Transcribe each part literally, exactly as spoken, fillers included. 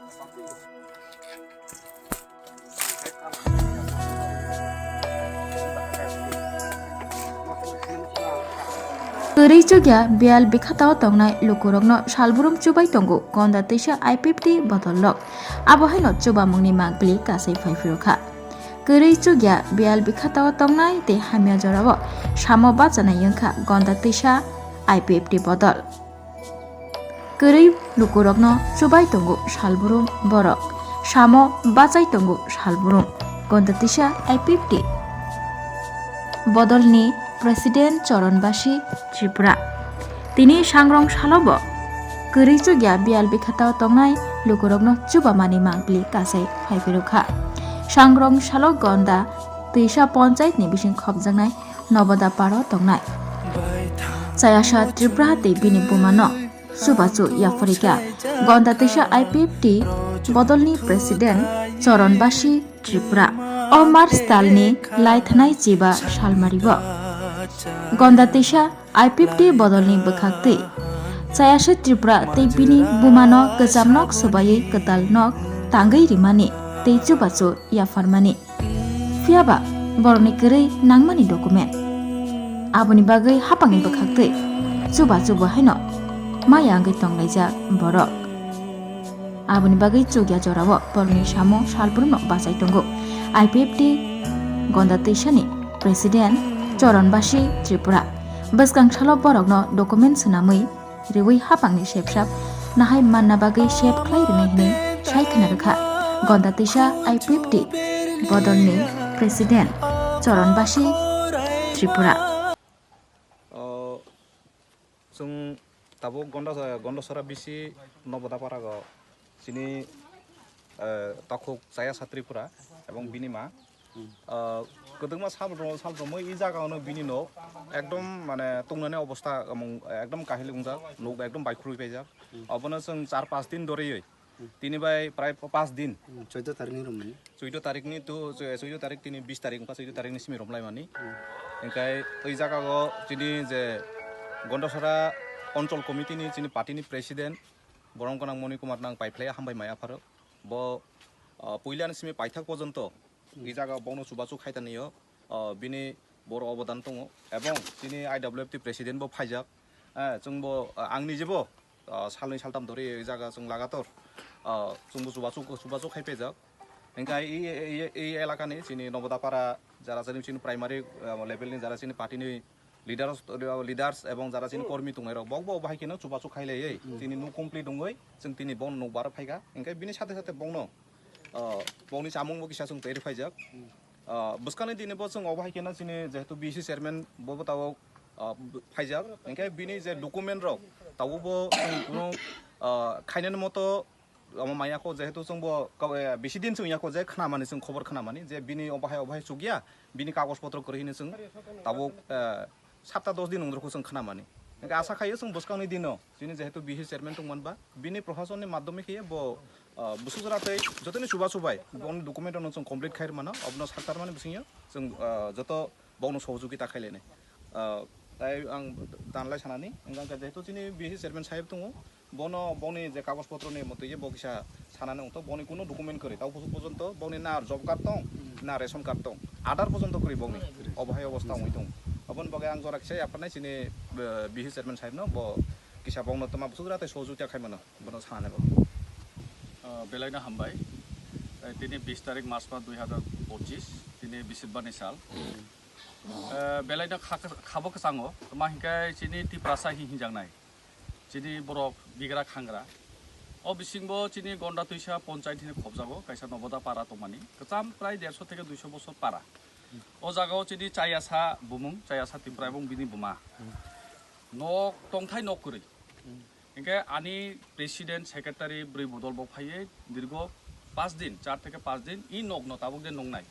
Kwrwi chukya biyal bikhatao tongnai lukurokno salbrum chubai tongo Gonda twisa I P F T bodol rok. Abo haino chubamungni mangpili kasai phai phiro kha. Kwrwi chukya biyal bikhatao tongnai tei hamya jorao samo bachanai wngkha Gonda twisa I P F T bodol. Kwrwi lukurokno chubai tongo salbrum borok, samo bachai tongo salbrum, Gonda twisa I P F T bodolni President Choron Basi Tripura. Tini sangrong salobo kwrwi chukya biyal bikhatao tongnai lukurokno chubamani mangpili kasai phai phiro kha. Sangrong salo Gonda twisa ponchayatni bising khopjaknai Nobodaparo tongnai Chayasa Tripura tei bini bumano chubachu yapharikha. Gonda twisa I P F T bodolni President Choron Basi Tripura. O March talni laithanai chiba salmaribo Gonda twisa I P F T bodolni bwkhaktwi Chayasa Tripura tei bini bumano kwcham nok swbaiwi kwtal nok tangwi rimani tei chubachu yapharmani. Phiya ba borokni kwrwi nangmani document. Aboni bagwi hapangni bwkhaktwi chuba chubo haino maya wngwi tonglaijak borok. Aboni bagwi chukya jorao borokni samo salbrumno bachai tongo I P F T Gonda twisani President Choron Basi Tripura. Bwskang salo borokno document swnamwi riwi hapangni sepsap nahai manna bagwi sep khlai rwnai hwnwi sai khna rwkha Gonda twisa I P F T bodolni President Choron Basi Tripura. O, chwng tabuk Gonda, Gondasora bisi Nobodaparago chini, eh, takhuk Chayasa Tripura ebong bini ma. Ah, kwdwkma sal rw-, sal romwi i jaga ono bini nok ekdom mane tongnani obostha, emong ekdom kahil wngjak, nok ekdom baikhurwi paijak. Obono chwng char pas din doriwi tini bai prai pa-, pas din. Hmm, chaudo tarikni romani. Chaudo tarikni to, chaudo tarik tini bis tarik wngkha, chaudo tarikni simi romlaimani. Hingkhe i jaga o chini je Gondasora Onchol Committee ni chini party ni president Borom Gwnang Moni Kumar nang paiphlai hambai maya pharo. Bo, ah, puilani simi paithak pojonto i jaga bono chubachu khaitani o, ah, bini boro obodan tongo. Ebong chini I W F T president bo phaijak. Eh, chwngbo, ah, ang nijebo, ah, salnwi saltam dori i jaga chwng lagator, ah, chwngbo chubachu, chubachu khai pejak. Hingkhe i, i, i, i elakani chini Nobodapara jara chini, chini primary, ah, level ni jara chini party ni leaders, leaders ebong jara chini kormi tongnai rok bokbo bahai keno chubachu khai laiwi chini nuk complete wngwi chwng tini bon nuk bar phaikha. Hingkhe bini sate sate bongno, ah, bongni chamungbo kisa chwng tei rw phaijak. Ah, bwskangni dini bo chwng obo hai khe na chini jehetu B C chairman bo bo tabuk, ah, b-, phaijak, hingkhe bini je document rok tabuk bo chwng kuno, ah, khainani moto omo maya kho, jehetu chwng bo kau-, eh, bisi din chwng ya kho je khna mani, chwng khobor khna mani je bini obo hai obo hai chukya, bini kagoj potro kwrwi hwnwi chwng tabuk, eh, sapta dos din wngdorkho chwng khna mani. Hingkhe asa khaio chwng bwskangni dino chini jehetu B C chairman tongmani ba bini prohasonni madhyome khe bo, ah, bwswk jora tei jotoni chuba chubai boni document rokno chwng complete khai rwmano, obono saktarmani bisingyo chwng, ah, joto bokno sohojogita khai lainai. Ah, tai ang danlai sanani, hingkhe jehetu chini B C chairman sahib tongo, bono boni je kagoj potro ni motwi bo kisa sanani wngto, boni kuno document kwrwi, tabo pojonto boni na job card tong, na ration card tong, Aadhaar pojonto kwrwi boni, obo hai obostha wngwi tongo. Oboni bagwi ang jora kisa yapharnai chini, eh, B C chairman sahibno, bo kisa bokno tma bwswk jora tei sohojogita khai mano, bono sanani bagwi. Ah, belaino hambai. Eh, tini bis tarik March mas dui hazar pochis, tini bisibani sal. Eh, belaino kha-, khabo kwchango, tma hinkhe chini Tiprasa hi hinjaknai. Chini borok bigra khangra. O bisingbo chini Gonda Twisa ponchayat hini khobjago, kaisa Noboda para tongmani. Kwcham prai derso theke duiso bosor para. O jagao chini Chayasa bumung, Chayasa Tripura ebong bini buma. Nok tongthai nok kwrwi. Hinkhe ani president, secretary, bwrwi bodol bo phaiwi dirgo pas din, char theke pas din, i nokno tabuk de nungnai.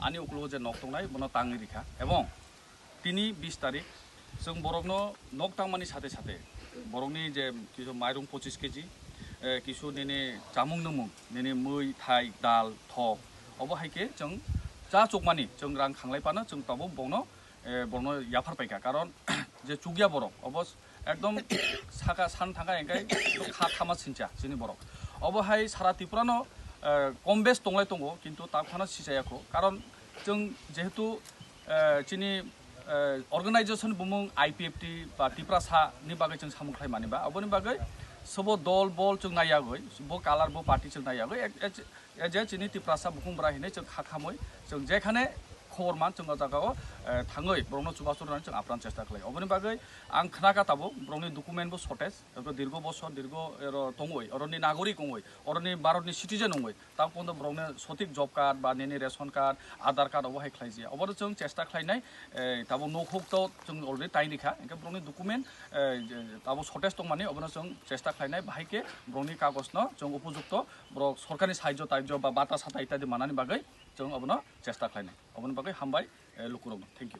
Ani uklogo je nok tongnai, bono tangwi rikha. Ebong tini bis tarik, chwng borokno nok tangmani sate sate, borokni je kisu mairung pochis keji, eh, kisu nini chamung nwmung, nini mui, thai, dal, thok, obo hai khe chwng cha chukmani, chwng rang khanglai phano, chwng tabuk bono, eh, bono yaphar paikha. Karon je chukya borok, obo ekdom saka san thangkha, hinkhe kha thama sincha chini borok. Obo hai sara Tripura no, eh, kom bes tonglai tongo, kintu ta phano sichaya kho. Karon chwng jehetu, eh, chini, eh, organization bumung I P F T ba Tiprasa ni bagwi chwng samung khlai mani ba, aboni bagwi sobo dol bol chwng naiyagwi, bo color bo party chwng naiyagwi, ek, ek, e je chini Tiprasa bukhung bwra hinwi chwng kha khamwi, chwng jekhane khobor man chwng o jaga o, eh, thangwi borokno chubachu rwnani chwng apran chesta khlai. Oboni bagwi ang khna kha tabuk borokni document bo shortage, eko dirgo bosor, dirgo ero tongwi, oroni nagorik wngwi, oroni Bharatni citizen wngwi, tabuk pondo borokno sotik job card ba nini ration card, Aadhaar card obo hai khlai jia. Obono chwng chesta khlainai, eh, tabuk nok huk to chwng already tai rikha, hingkhe borokni document, eh, je, tabuk shortage tongmani, obono chwng chesta khlainai, bahai khe borokni kagojno chwng upojukto borok sorkarni sahajyo tahajyo ba bata sata itadi manani bagwi chwng obono chesta khlainai. Oboni bagwi hambai, eh, lukurokno. Thank you.